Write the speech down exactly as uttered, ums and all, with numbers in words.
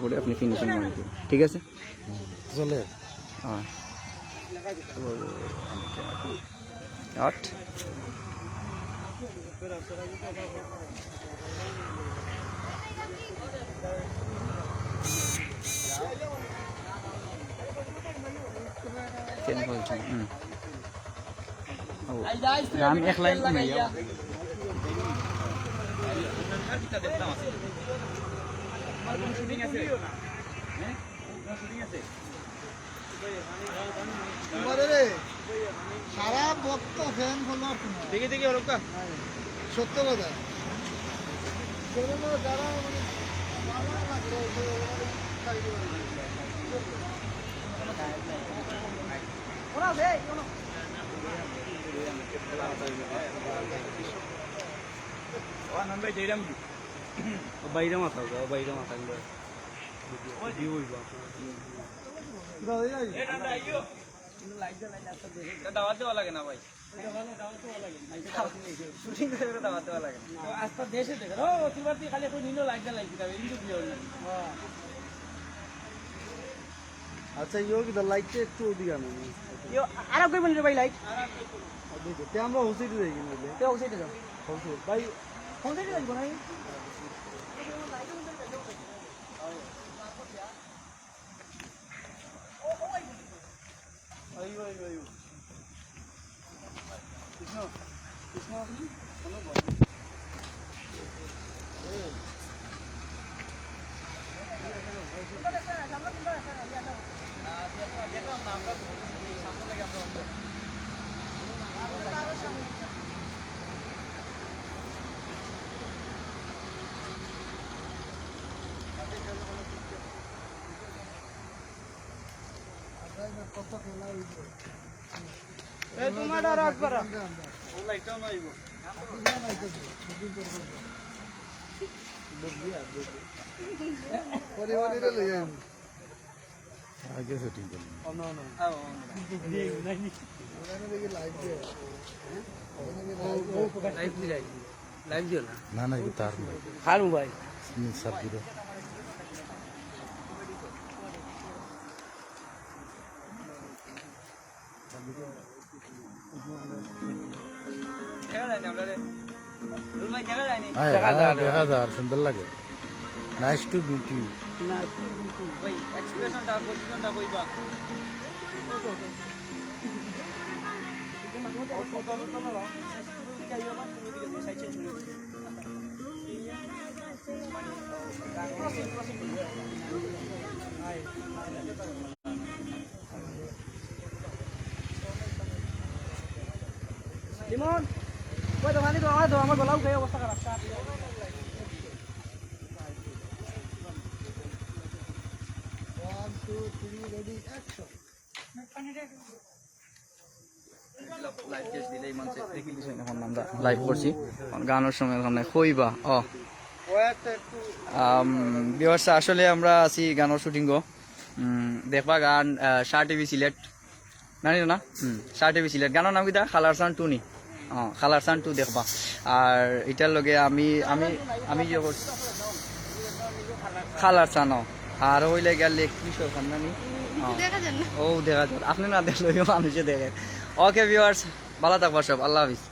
করে আপনি ফিনিশিং মারবেন, ঠিক আছে? চলে। হ্যাঁ। আট। কেন বলছেন? হুম। ও, গান এক লাইন কমে যাও। তোমাদের রে, সারা ভক্ত ফ্যান ফলোয়ার তোমার। দেখি, দেখি, ওরকম। সত্য কথা। যারা মানে, ওরা রে, ওরা। ও আনন্দ ভাই, জয়রাম কি? ও বাইরে মাথা, ও বাইরে মাথা, ভিডিও হইব আপনার। দাদা, এই, এই। এটা দাওয়াত দেওয়া লাগে না ভাই। শুটিং করে দাওয়াত দেওয়া লাগে না। আস্তা দেশে দেখে। ও, তুই বাদ দিয়ে খালি এখন নিল লাইট জ্বালাই দিতে হবে, ইন্দু দিয়ে হলো। আচ্ছা, ইয়ো কি, লাইটটা একটু ওদিকে আনো। ইয়ো, আর একবার বলি রে ভাই, লাইট। ওদিকে। তে আমরা হোসেটে যাই কিনা? তে হোসেটে যাও। হোসেট, ভাই। হোসেটে যাইব না? এ, তোমার আর আসবে না। ও লাইটটাও নাই গো। পরে ওরে লই আইবো। আগে শুটিং করলাম। ওখানে দেখি লাইভ দিয়ে। লাইভ দিলাই। লাইভ দিও না। না, না, এটা তার মোবাইল। কার মোবাইল? হুম, সাব্বিরের। দেখা যায় না আমরা রে। রুল ভাই, দেখা যায়নি। হ্যাঁ, দেখা হ্যাঁ, যায় না। দেখা যায়, সুন্দর লাগে। Nice to meet you। ভাই, এক্সপ্রেশনটা, পজিশনটা কইবা। লিমন, ওই দোকানে তো আমার, আমার গলাও খেয়ে অবস্থা খারাপ। One, two, three, ready, action। এখন আমরা লাইভ করছি, এখন গানর সময় এখন নাই, কইবা, ও। আম, ভিউয়ার্স, আসলে আমরা আছি গানর শুটিংও। উম, দেখবা গান, আহ, শাহ টিভি সিলেট। না, না, না? হুম, শাহ টিভি সিলেট। গানর নাম কিতা? কালার সান টু নি? ও, কালার সান টু দেখবা। আর ইটার লগে আমি, আমি, আমি ইয়ে করছি। কালার সান, ও। আর অউ লাগি গিয়া লেগ পিস অখান না নি? ও। দেখা যায় না। ও দেখা যায়। আপনে না দেখলেও মানুষে দেখে। ওকে ভিউয়ার্স, ভালা থাকবা সব। আল্লাহ হাফিজ।